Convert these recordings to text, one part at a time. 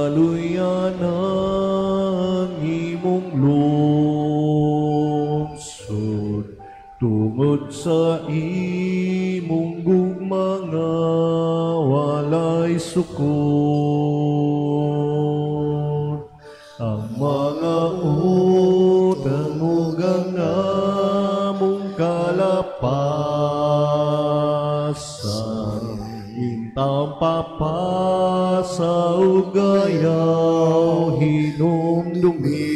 kaluyan ang imong lungsod, tungod sa imong gugma nga walay sukod. Ang mga utang ug ang among kalapasan, intawong papasa ug ayaw hinumdumi.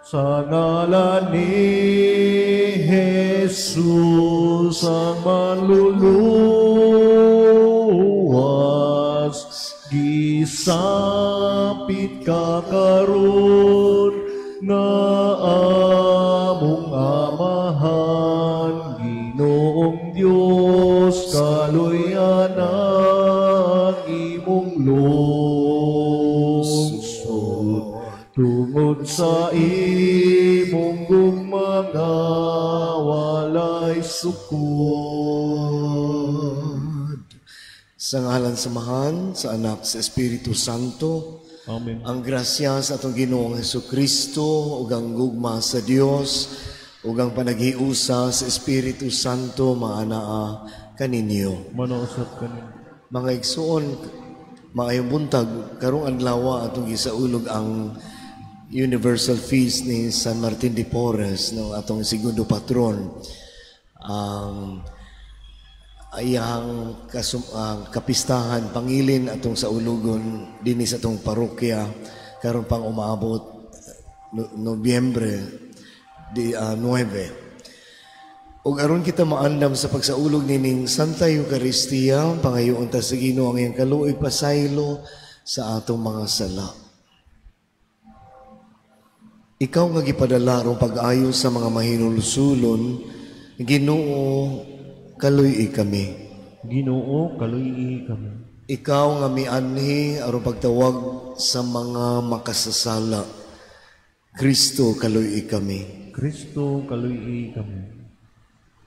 Sa ngalan ni Jesus ang manluluwas, gisapit ka karon nga among Amahan, Ginoong Dios, kaluyan ang imong lungsod, tungod sa imong gugma nga walay sukod. Sa ngalan sa Amahan, sa Anak, sa Espiritu Santo. Amen. Ang grasya sa atong Ginoong Hesukristo ug ang gugma sa Dios ug ang panaghiusa sa Espiritu Santo maanaa kaninyo. Manausap kaninyo. Mga igsoon, maayong buntag, karong adlaw atong gisaulog ang Universal Feast ni San Martin de Porres, no, atong segundo patron. Ang iyang kapistahan pangilin atong saulugon dinhi sa atong parokya karon pang umaabot Nobyembre di 9. Ug aron kita maandam sa pagsaulog nining Santa Eucharistia, pangayoon ta sa Ginoo ang iyang kaluoy pasaylo sa atong mga sala. Ikaw nga gipadala aron pag-ayo sa mga mahinulsulon, Ginoo, kaluy-i kami. Ginoo, kaluy-i kami. Ikaw nga mianhi aron pagtawag sa mga makasasala, Kristo, kaluy-i kami. Kristo, kaluy-i kami.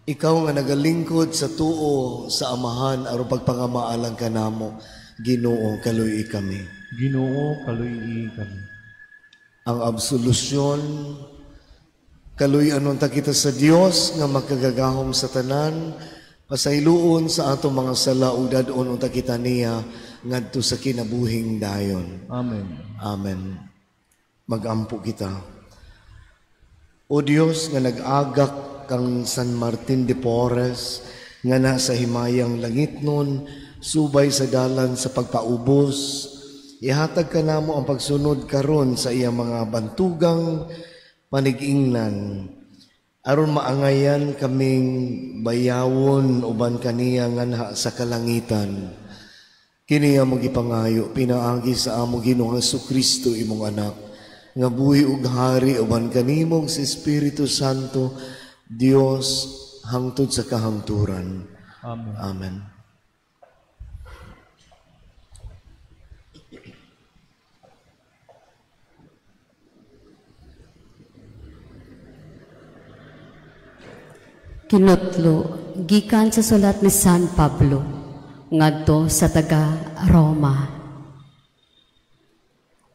Ikaw nga nagalingkod sa tuo sa Amahan aron pagpangamaalang kanamo, Ginoo, kaluy-i kami. Ginoo, kaluy-i kami. Ang absolusyon, kaluy-anon ta kita sa Dios nga makagagahom sa tanan, pasayloon sa atong mga sala ug dad-on unta kita niya ngadto sa kinabuhing dayon. Amen. Amen. Magampo kita. O Dios nga nag-agak kang San Martin de Porres nga nasa himayang langit nun, subay sa dalan sa pagpaubos, ihatag ka namo ang pagsunod karon sa iyang mga bantugang panigingnan, aron maangayan kaming bayawon uban kaniya nganha sa kalangitan. Kini among gipangayo pinaagi sa among Ginoong Hesukristo imong anak, nga buhi ug hari uban kanimo sa Espiritu Santo, Dios hangtod sa kahangturan. Amen. Amen. Kinutlo gikan sa sulat ni San Pablo ngadto sa taga Roma.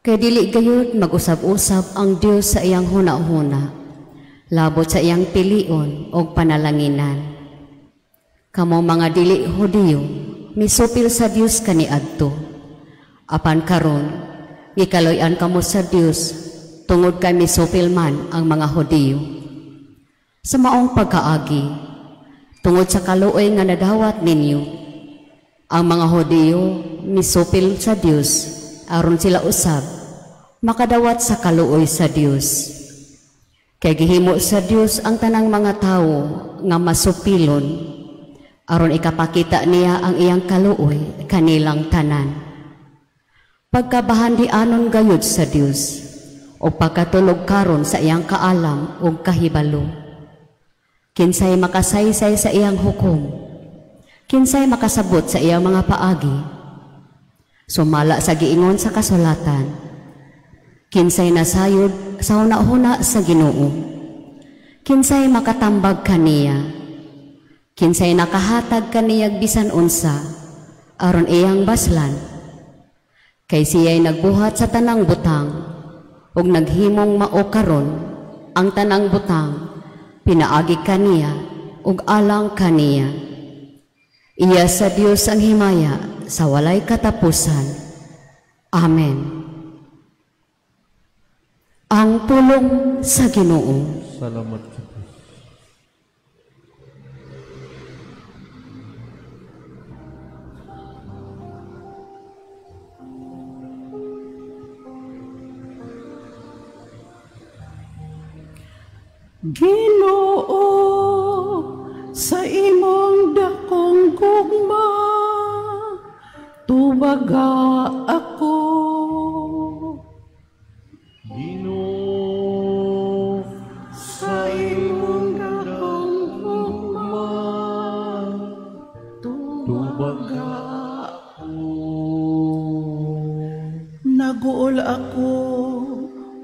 Kay dili gayud mag-usab-usab ang Dios sa iyang huna-huna, labot sa iyang pilion og panalanginan. Kamo mga dili Hudiyo, misupil sa Dios kaniadto. Apan karon, gikaloy-an kamo sa Dios tungod kay misupil man ang mga Hudiyo. Sa maong pagkaagi, tungod sa kaluoy nga nadawat ninyo, ang mga Hudiyo misupil sa Dios aron sila usab makadawat sa kaluoy sa Dios. Kay gihimo sa Dios ang tanang mga tawo nga masupilon aron ikapakita niya ang iyang kaluoy kanilang tanan. Pagkabahandianon gayud sa Dios o pagkatulog karon sa iyang kaalam ug kahibalo. Kinsay makasaysay sa iyang hukom, kinsay makasabot sa iyang mga paagi. Sumala sa giingon sa kasulatan, kinsay nasayod sa huna-huna sa Ginoo, kinsay makatambag kaniya, kinsay nakahatag kaniyag bisan unsa, aron iyang baslan Kay siya'y nagbuhat sa tanang butang ug naghimong mao karon ang tanang butang pinaagi kaniya ug alang kaniya. Iya sa Dios ang himaya sa walay katapusan. Amen. Ang pulong sa Ginoo. Salamat sa Diyos. Ginoo, sa imong dakong gugma, tubaga ako. Ginoo, sa imong dakong gugma, tubaga ako. Naguol ako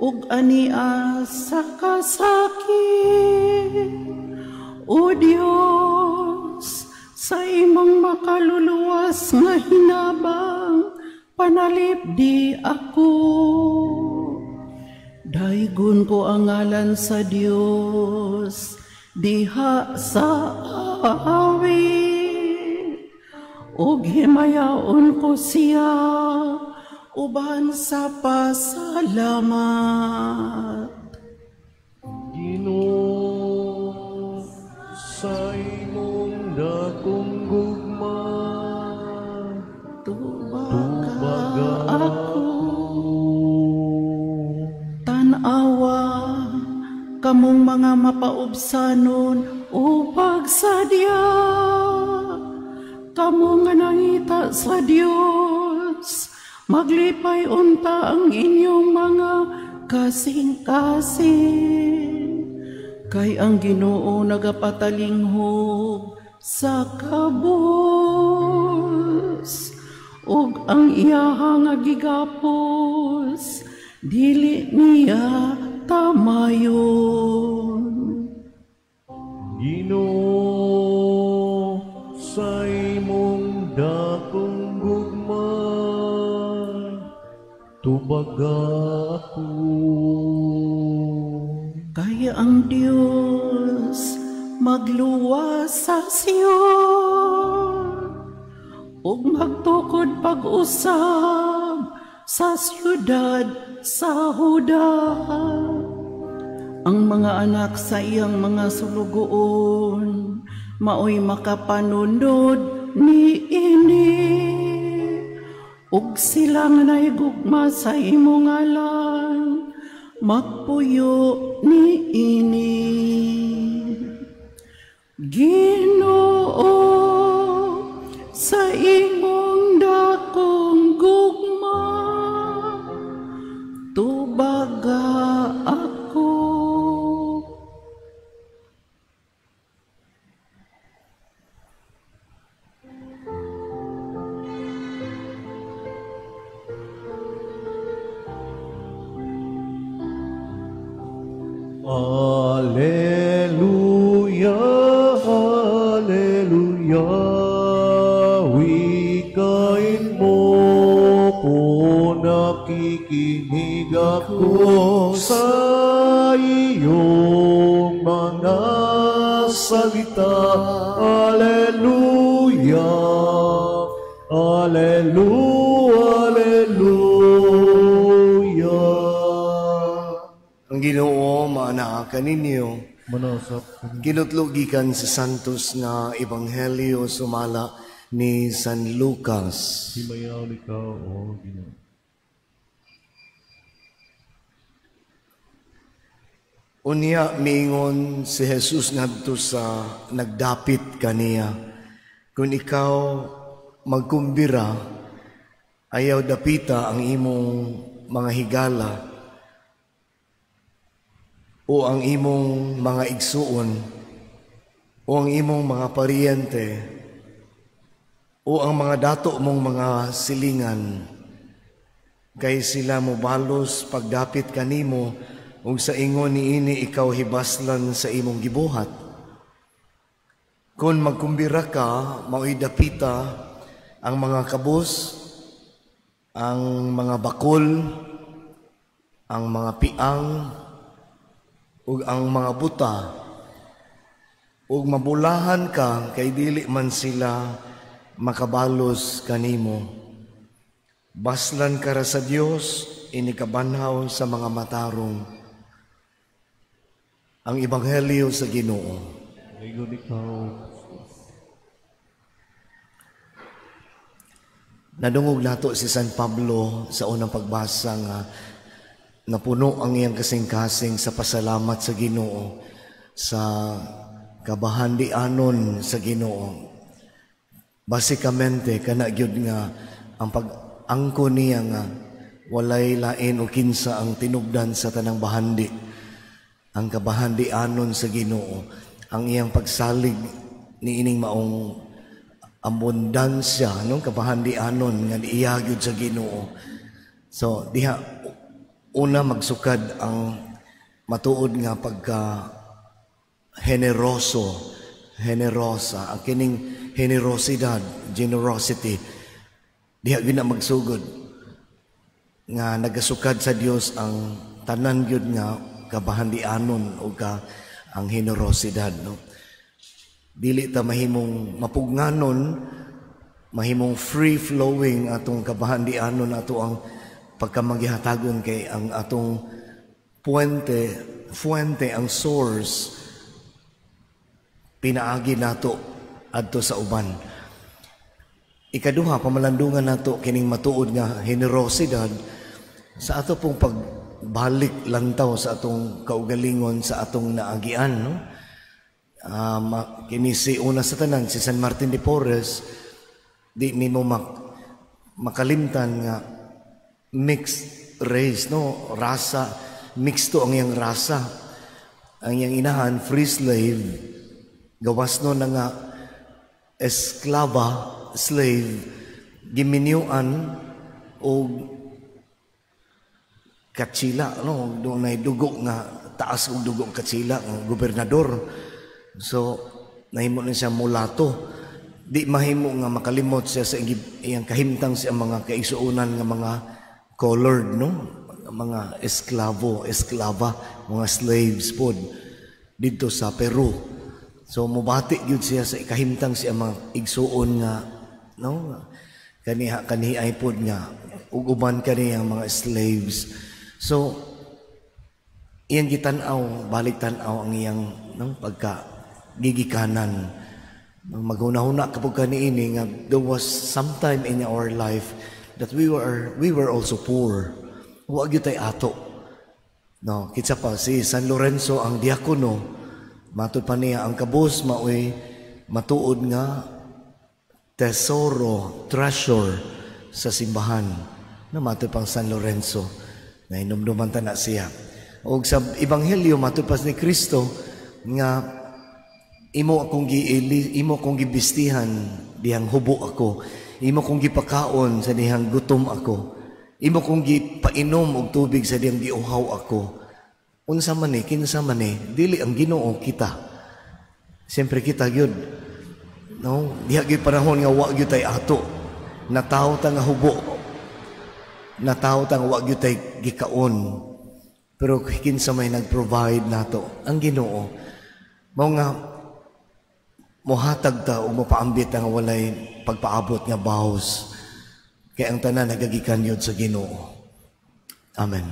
ug ania sa kasakit. O Dios, sa imong makaluluwas nga hinabang, panalipdi ako. Daygon ko ang ngalan sa Dios diha sa awit, ug himayaon ko siya uban sa pasalamat. Ginoo, sa imong dakong gugma, tubaga ako. Tan-awa kamong mga mapaubsanon o pagsadya, kamo nga nangita sa Dios, maglipay unta ang inyong mga kasing-kasing. Kay ang Ginoo nagapatalinghog sa kabus, ug ang iyaha nga gigapos dili niya tamayon. Ginoo, sa imong dakong gugma, tubaga ako. Kay ang Dios magluwas sa Sion, ug magtukod pag-usab sa siyudad sa Huda. Ang mga anak sa iyang mga sulugoon maoy makapanunod niini, ug sila nga nahigugma sa imong ngalan magpuyo niini. Ginoo, sa imong dakong gugma, tubaga ako. Alleluia, alleluia, wikain mo ko, nakikinig ako sa iyong mga salita. Alleluia, alleluia, alleluia. Ang Ginoo maanaa kaninyo. Manasap kaninyo. Kinutlo gikan sa Santos nga Ebanghelyo sumala ni San Lucas. Himayaw ikaw, o Ginoo. Unya miingon si Jesus ngadto sa nagdapit kaniya, kung ikaw magkumbira, ayaw dapita ang imong mga higala o ang imong mga igsuon o ang imong mga pariyente o ang mga dato mong mga silingan, kay sila mobalos pagdapit kanimo ug sa ingon niini ikaw hibaslan sa imong gibuhat. Kung magkumbira ka, mao'y dapita ang mga kabus Ang mga bakol, ang mga piang, ug ang mga buta, ug mabulahan ka kay dili man sila makabalos kanimo. Baslan ka ra sa Dios, inikabanhaw sa mga matarong. Ang Ebanghelyo sa Ginoo. Dayon ikaw. Nadungog nato si San Pablo sa unang pagbasa nga napuno ang iyang kasing-kasing sa pasalamat sa Ginoo, sa kabahandianon sa Ginoo. Basikamente kana gyud nga ang pag-angko niya nga walay lain o kinsa ang tinubdan sa tanang bahandi, ang kabahandianon sa Ginoo, ang iyang pagsalig niining maong abundansya, no, kabahandianon nga niiya gyud sa Ginoo. So diha una magsukad ang matuod nga pagka generoso, generosa, ang kining generosidad, generosity, diha gyud na magsugod nga nagasukad sa Dios ang tanan gyud nga kabahandianon o ka ang generosidad, no. Dili ta mahimong mapugnganon, mahimong free flowing atong kabahandianon, ato ang pagkamagihatagon kay ang atong fuente ang source pinaagi nato adto sa uban. Ikaduha, pamalandungan nato kining matuod nga generosidad sa ato pong pagbalik lantaw sa atong kaugalingon, sa atong naagian, no? Kini si una sa tanan, si San Martin de Porres, di nimo makalimtan nga mixed race, no? Rasa, mixto ang iyang rasa. Ang iyang inahan, free slave, gawas no na nga esklava, slave, giminyuan og katsila, no? Doon ay dugo nga, taas og dugo katsila, ang gobernador. So, nahimo na siya mulato. Di mahimo nga makalimot siya sa iyang kahimtang siya mga kaigsuonan nga mga colored, no? Mga esklavo, esklava, mga slaves pod didto sa Peru. So mubati gyud siya sa ikahimtang siya mga igsuon nga, no? Kaniha kanihi ay pod nga ug uban kaniya mga slaves. So iyang gitan-aw, balik tan-aw ang iyang, no, pagka gigikanan. Maghuna-huna kapag kaniini nga there was some time in our life that we were also poor. Wa gyud tay ato. No, kitsa pa si San Lorenzo ang diakono, matud pa niya ang kabus maoy matuod nga tesoro, treasure sa simbahan. No, matud pang San Lorenzo, nahinumduman ta na siya. Og sa ebanghelyo matud pa ni Kristo nga imo akong giili, imo akong gibistihan dihang hubo ako, imo akong gipakaon sa dihang gutom ako, imo akong gipainom og tubig sa dihang giuhaw ako. Unsa man ni, kinsa man ni, dili ang Ginoo kita. Siyempre kita gyud, no? Diha gyud panahon nga wa gyud tay ato, natawo ta nga hubo, natawo ta nga wa gyud tay gikaon. Pero kinsa may nag-provide nato? Ang Ginoo. Mao nga mohatag ta o mopaambit nga walay pagpaabot nga baws, kay ang tanan nagagikan yun sa Ginoo. Amen.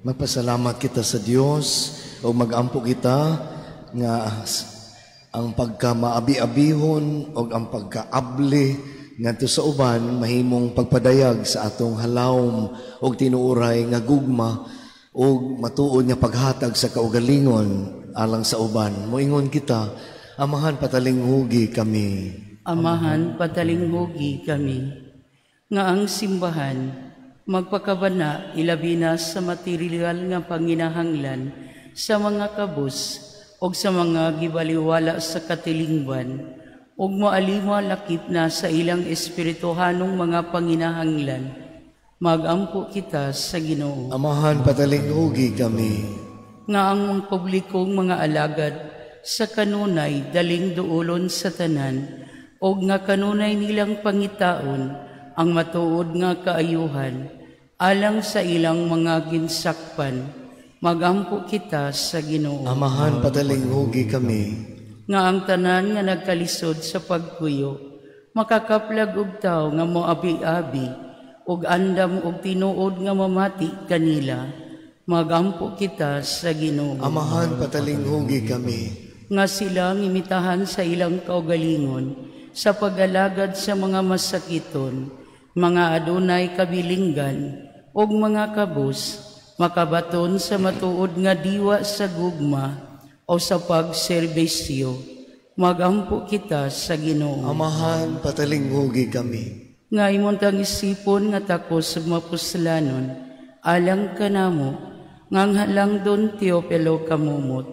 Magpasalamat kita sa Dios o magampo kita nga ang pagkamaabi-abihon o ang pagkaabli ngadto sa uban mahimong pagpadayag sa atong halawom og tinuoray nga gugma og matuod nga paghatag sa kaugalingon alang sa uban. Moingon kita, Amahan, patalinghugi kami. Amahan, patalinghugi kami. Nga ang simbahan magpakabana ilabi na sa material nga panginahanglan sa mga kabus og sa mga gibaliwala sa katilingban, ug moalima lakip na sa ilang espirituhanong mga panginahanglan. Magampo kita sa Ginoo. Amahan, patalinghugi kami. Nga ang mga publikong mga alagad sa kanunay daling duolon sa tanan, og nga kanunay nilang pangitaon ang matuod nga kaayuhan alang sa ilang mga ginsakpan. Magampo kita sa Ginoo. Amahan, patalinghugi kami. Nga ang tanan nga nagkalisod sa pagpuyo makakaplag og tawo nga moabi-abi ug andam og tinuod nga mamati kanila. Magampo kita sa Ginoo. Amahan, patalinghugi kami. Nga sila ngimitahan sa ilang kaugalingon sa pag-alagad sa mga masakiton, mga adunay kabilinggan ug mga kabus, makabaton sa matuod nga diwa sa gugma o sa pagserbisyo. Magampo kita sa Ginoo. Amahan, patalinghugi kami. Nga imong tang isipon nga takos mapuslanon, alang kanamo, nga ang halangdon Teopilo kamumot,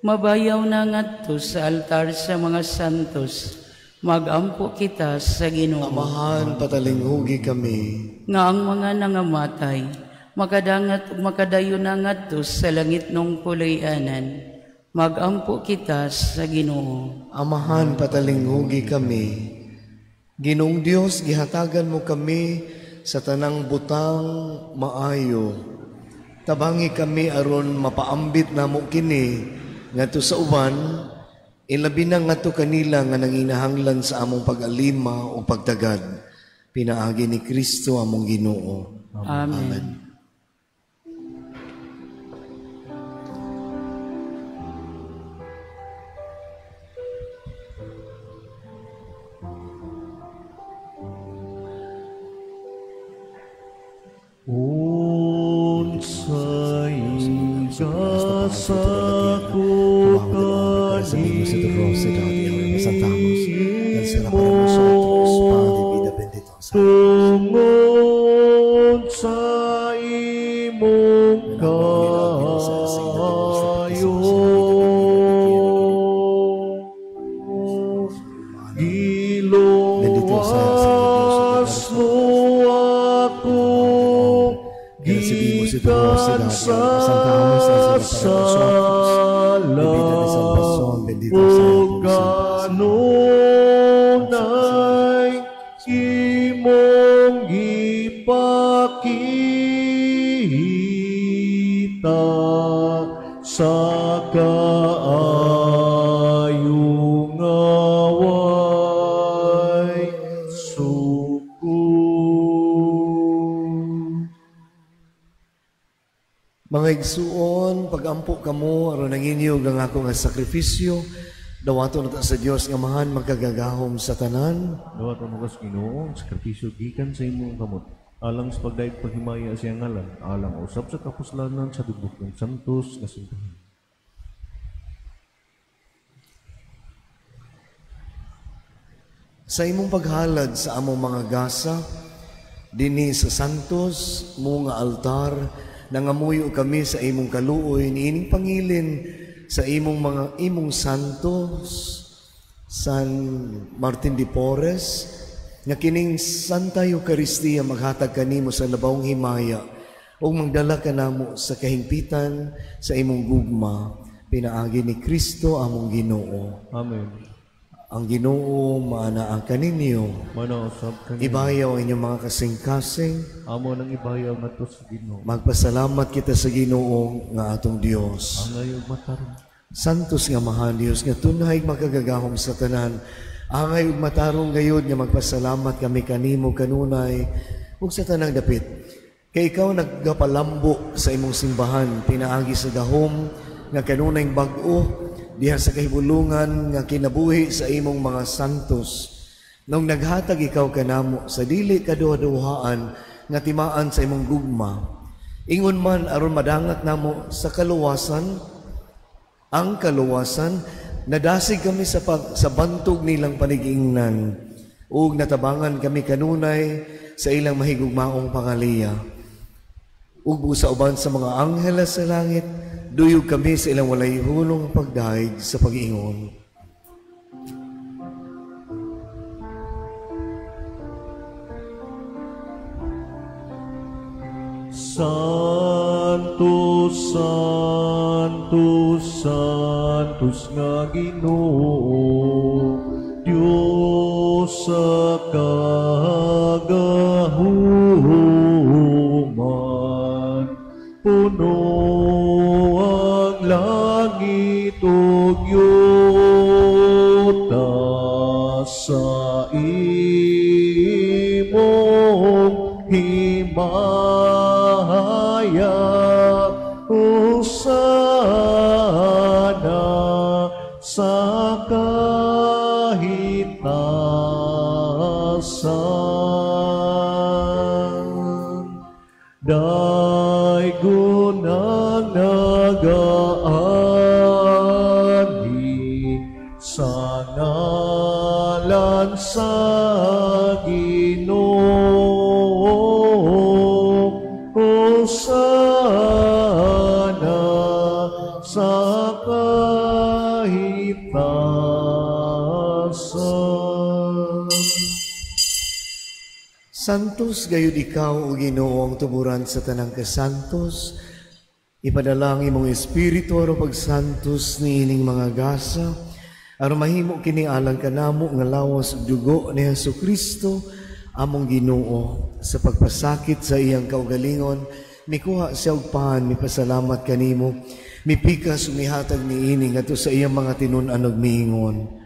mabayaw na ngadto sa altar sa mga santos. Magampo kita sa Ginoo. Amahan, patalinghugi kami. Nga ang mga nangamatay, makadangat ug makadayon na ngadto sa langit nung puloy-anan. Magampo kita sa Ginoo. Amahan, patalinghugi kami. Ginoong Dios, gihatagan mo kami sa tanang butang maayo. Tabangi kami aron mapaambit namo kini ngadto sa uban, ilabi na ngadto kanila nga nanginahanglan sa among pag-alima o pagtagad. Pinaagi ni Kristo among Ginoo. Amen. Amen. Unsay gasa ko kanimo, tungod sa imong kaayo, giluwas mo ako gikan sa sala, ug kanunay imong gipakita sa kaayo nga way sukod. Mga igsuon, pagampo kamo aron ang inyo ang ako nga sakripisyo, dawaton na ta sa Dios nga Amahan magkagagahom sa tanan. Dawaton mo kas Ginoo ang sakripisyo gikan sa imong kamot, alang sa pagdayeg paghimaya sa iyang ngalan, alang usab sa kapuslanan sa tibok ng santos nga simbahan. Sa imong paghalad sa among mga gasa, dinhi sa santos mo nga altar, nangamuyo kami sa imong kaluoy niining pangilin sa imong mga imong santos San Martin de Porres, nga kining Santa Eucharistia maghatag kanimo sa labawng himaya ug magdala kanamo sa kahimpitan sa imong gugma, pinaagi ni Kristo among Ginoo. Amen. Ang Ginoo maanaa kaninyo. Manausab kaninyo. Ibayaw ang inyong mga kasing-kasing. Amo nang ibayaw ngadto sa Ginoo. Magpasalamat kita sa Ginoo nga atong Dios. Angay ug matarong. Santos nga Amahan Dios nga tunay makagagahom sa tanan. Angay ug matarong gayud nga magpasalamat kami kanimo kanunay ug sa tanang dapit. Kay ikaw naggapalambo sa imong simbahan pinaagi sa gahom nga kanunay bag-o diha sa kahibulungan nga kinabuhi sa imong mga santos. Nung naghatag ikaw kanamo sa dili kaduha-duhaan nga timaan sa imong gugma, ingon man aron madangat namo sa kaluwasan, ang kaluwasan, nadasig kami sa bantog nilang panigiingnan, ug natabangan kami kanunay sa ilang mahigugmaong pangaliya. Ug sa uban sa mga angheles sa langit, duyog kami sa ilang walay hulong pagdahig sa pag-ingon. Santo, Santo, Santos nga Ginoo, Dios sa kagahuman, puno ang langit ug yuta sa imong himaya. Hosana sa kahitasan. Daygon ang nagaanhi sa ngalan sa Ginoo. Hosana sa kahitasan. Santos gayud ikaw, o Ginoo, ang tuburan sa tanang kasantos. Ipadala ang imong espiritu aron pagsantos niining mga gasa, aron mahimo kini alang kanamo nga lawas ug dugo ni Hesus Kristo among Ginoo. Sa pagpasakit sa iyang kaugalingon, mikuha siya og pan, mipasalamat kanimo, mipikas ug mihatag niini ngadto sa iyang mga tinun-an ug miingon: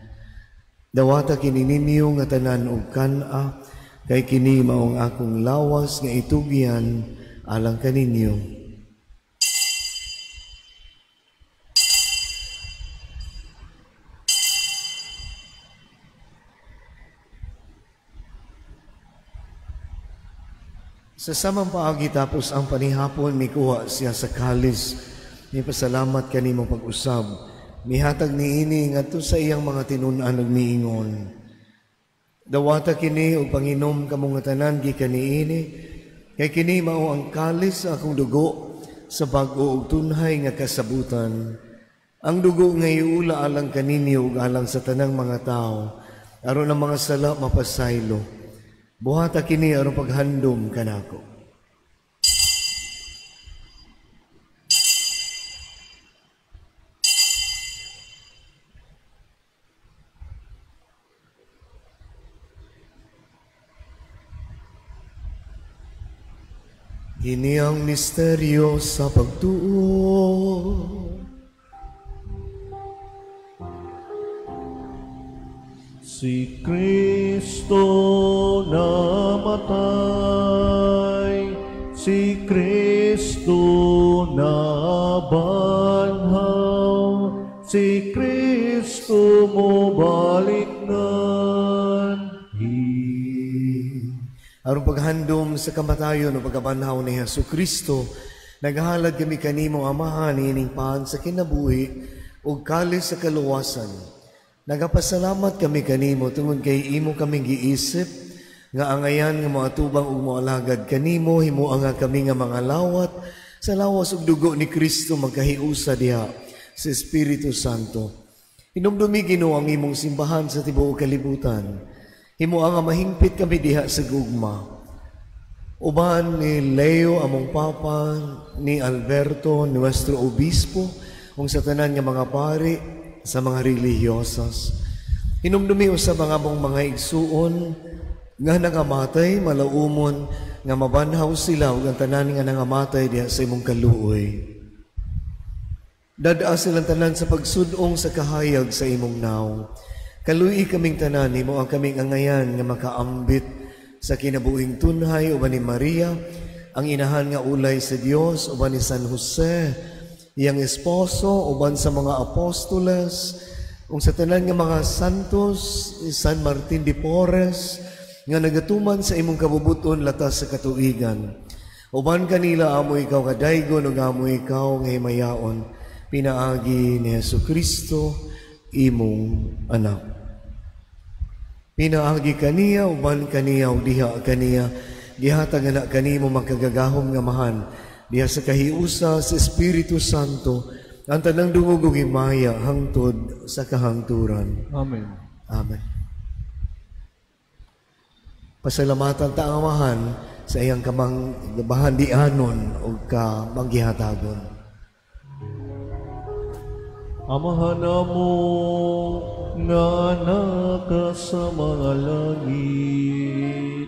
Dawata kini ninyo nga tanan og kan-a, kay kini maong akong lawas nga itugyan alang kaninyo. Sa samang paagi tapos ang panihapon, mikuha siya sa kalis, mipasalamat kanimo pag-usab, mihatag niini ngadto sa iyang mga tinun-an ug miingon: Dawata kini og panginom kamo nga tanan gikan niini, kay kini mao ang kalis sa akong dugo sa bag-o ug tunhay nga kasabutan. Ang dugo nga iula alang kaninyo ug alang sa tanang mga tawo, aron ang mga sala mapasaylo. Buhata kini aron paghandom kanako. Kini ang misteryo sa pagtuo. Si Kristo namatay, si Kristo nabanhaw, si Kristo mobalik nganhi. Aron paghandom sa kamatayon o pagkabanhaw ni Hesus Kristo, naghalad kami kanimo Amahan ining pan sa kinabuhi ug kalis sa kaluwasan. Nagapasalamat kami kanimo tungod kay imo kaming giisip nga angayan nga moatubang ug moalagad kanimo, himoa nga kami nga mga lawat sa lawas ug dugo ni Kristo magkahiusa diha sa Espiritu Santo. Hinumdumi Ginoo ang imong simbahan sa tibuok kalibutan. Himoa nga mahingpit kami diha sa gugma. Uban ni Leo among Papa, ni Alberto nuestro obispo, ug sa tanan nga mga pari sa mga relihiyosas. Hinumdumi usab ang among mga igsuon nga nangamatay, malaumon nga mabanhaw sila ug ang tanan nga nangamatay diha sa imong kaluoy. Dad-a silang tanan sa pagsud-ong sa kahayag sa imong naw. Kaluoy kaming tanan, himo ang kaming angayan nga makaambit sa kinabuhing tunhay uban ni Maria, ang inahan nga ulay sa Dios, uban ni San Jose, iyang esposo, uban sa mga apostoles, ug sa tanan nga mga santos, San Martin de Porres, nga nagatuman sa imong kabubuton latas sa katuigan. Uban kanila amo ikaw kadaygon ug amo ikaw nga himayaon, pinaagi ni Hesus Kristo imong anak. Pinaagi kaniya, uban kaniya ug diha kaniya, gihatag na kanimo makagagahom nga mahan diha sa kahiusa sa Espiritu Santo ang tanang dungog ug himaya hangtod sa kahangturan. Amen. Amen. Pasalamatan ta ang Amahan sa iyang kamang bahandianon o kamanggihatagon. Amahan namo nga naka sa mga langit,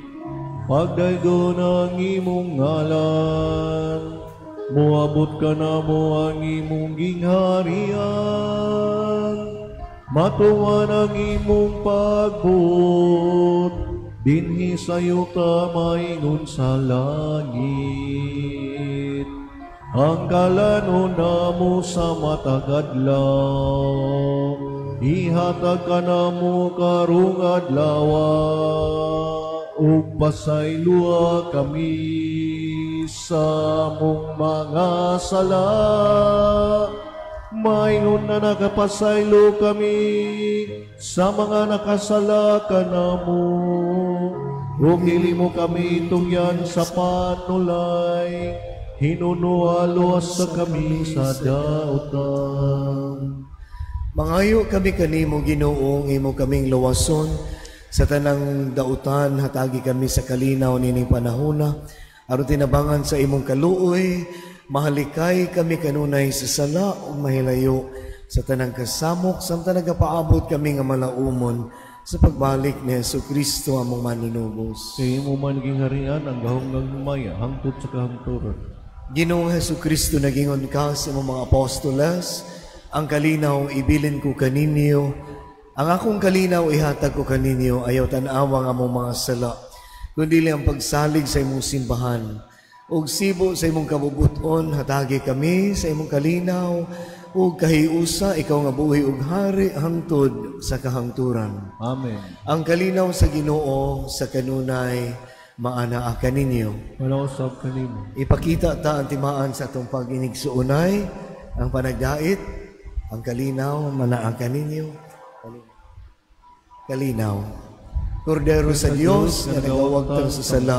pagdaygon ang imong ngalan, moabot ka namo ang imong gingharian, matuman ang imong pagbuot, dinhi sa yuta maingon sa langit. Ang kalanon namo sa matag adlaw, ihatag ka namo karong adlaw, ug pasayloa kami sa among mga sala, maingon na nakapasaylo kami sa mga nakasala kanamo. Ug dili mo kami tugyan sa panulay, hinunualuwas sa kami sa dautan. Mangayo kami kanimo, Ginoo, imo kaming luwason sa tanang dautan, hatagi kami sa kalinaw nining panahona, aron tinabangan sa imong kaluoy, mahalikay kami kanunay sa sala ug mahilayo sa tanang kasamok, samtang nagapaabot kami nga malaumon sa pagbalik ni Jesu Kristo among manunubos. Sa imo man gingharian ang gahom ng himaya hangtod sa kahangturan. Ginoong Jesu Kristo, nagingon ka sa imong mga apostoles, ang kalinaw ibilin ko kaninyo, ang akong kalinaw ihatag ko kaninyo, ayaw tan-awa ang among mga sala, kundi ang pagsalig sa imong simbahan. Ug sibo sa imong kabubuton, hatagi kami sa imong kalinaw, ug kahiusa ikaw nga buhi ug hari hangtod sa kahangturan. Amen. Ang kalinaw sa Ginoo sa kanunay maanaa kaninyo. Wala usab kanimo. Ipakita ta ang timaan sa atong pag-inigsuonay, ang panagdait, ang kalinaw manaa kaninyo. Kalinaw. Kordero sa Dios nga nagawagtang sa sala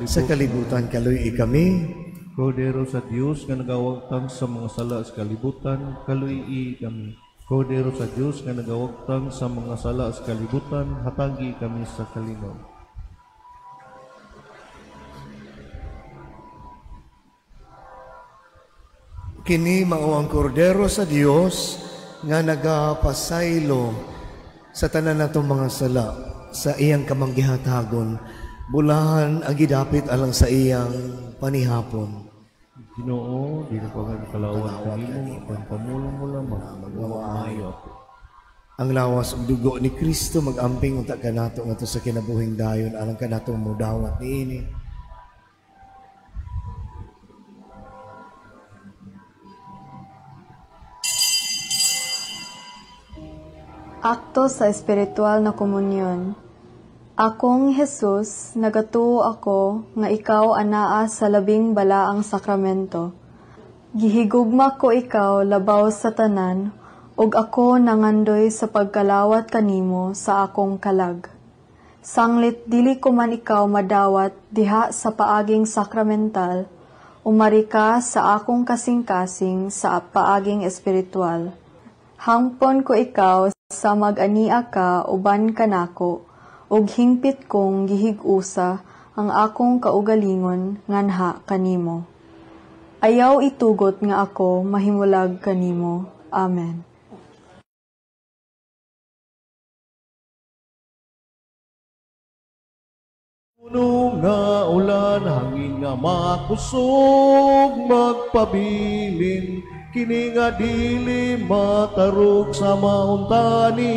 sa kalibutan, kaluy kami. Kordero sa Dios nga nagawagtang sa mga sala sa kalibutan, kaluy kami. Kordero sa Dios nga nagawagtang sa mga sala sa kalibutan, hatagi kami sa kalinaw. Kini mao ang kordero sa Dios nga nagapasaylo sa tanan natong mga sala sa iyang kamanggihatagon, bulahan ang gidapit alang sa iyang panihapon. Ginoo, dili ko nga kalawat kanimo, apan pamulong mo lamang magmaayo ako. Ang lawas ug dugo ni Kristo magamping unta kanato ngadto sa kinabuhing dayon alang kanatong modawat niini. Akto sa espiritual na komunyon. Akong Jesus, nagatuo ako nga ikaw anaa sa labing balaang sakramento. Gihigugma ko ikaw labaw sa tanan, ug ako nangandoy sa pagkalawat kanimo sa akong kalag. Sanglit dili ko man ikaw madawat diha sa paaging sakramental, umari ka sa akong kasing-kasing sa paaging espiritual. Hangpon ko ikaw sa mag-ania ka uban kanako, ug hingpit kong gihig-usa ang akong kaugalingon nganha kanimo. Ayaw itugot nga ako mahimulag kanimo. Amen. Puno nga ulan, hangin nga makusog, magpabilin, kini nga dili matarog sa mauntani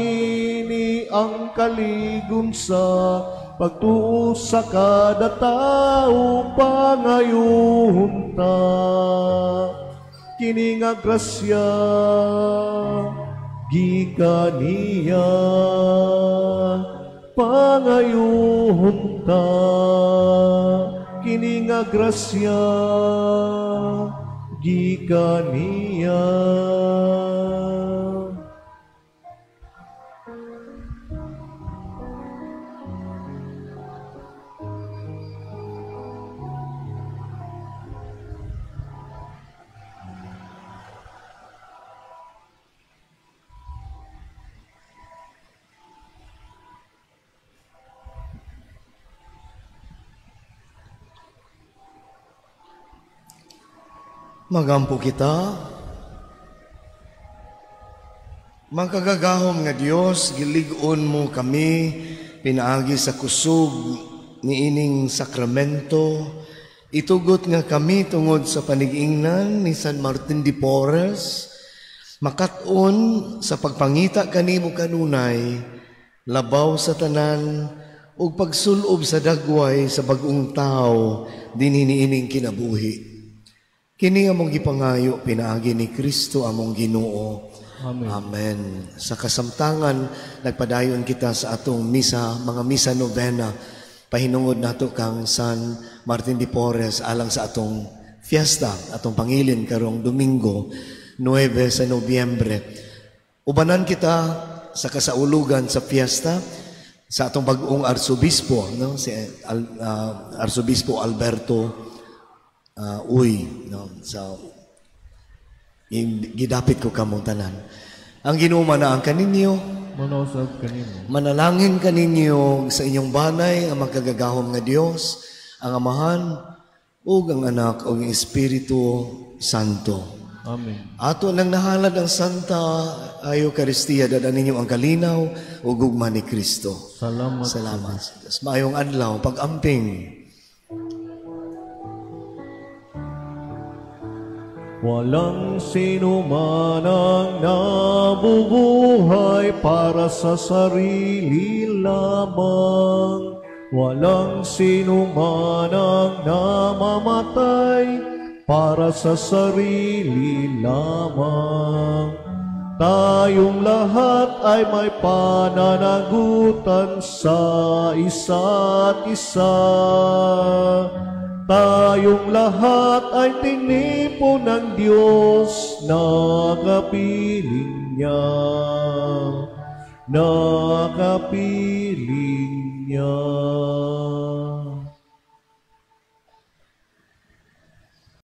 ni ang kaligon sa pagtuo sa kada tao pangayuhon ta. Kini nga grasya gikan niya, pangayuhon ta. Kini nga grasya gikan niya. Magampo kita. Makagagahom nga Dios, gilig-on mo kami pinaagi sa kusog niining sakramento. Itugot nga kami tungod sa panigingnan ni San Martin de Porres, makat-on sa pagpangita kanimo kanunay, labaw sa tanan ug pagsulob sa dagway sa bag-ong tawo dinhi niining kinabuhi. Kini among gipangayo pinaagi ni Kristo among Ginoo. Amen. Amen. Sa kasamtangan nagpadayon kita sa atong misa, mga misa novena. Pahinungod nato kang San Martin de Porres alang sa atong fiesta, atong pangilin karong Domingo 9 sa Nobyembre. Ubanan kita sa kasaulugan sa fiesta sa atong bag-ong arsobispo, no? Si Arsobispo Alberto Uy, no? So, gidapit ko kamong tanan. Ang Ginoo manaang kaninyo, Manausab kanimo. Manalangin kaninyo sa inyong banay ang makagagahom nga Dios, ang Amahan ug ang Anak ug ang Espiritu Santo. Amen. Ato nang nahalad ang Santa Eucharistia, dada ninyo ang kalinaw ug gugma ni Kristo. Salamat. Salamat. Maayong adlaw, pag-amping. Walang sino man ang nabubuhay para sa sarili lamang. Walang sino man ang namamatay para sa sarili lamang. Tayong lahat ay may pananagutan sa isa't isa. Tayong lahat ay tinipo ng Diyos na kapiling niya, na kapiling niya.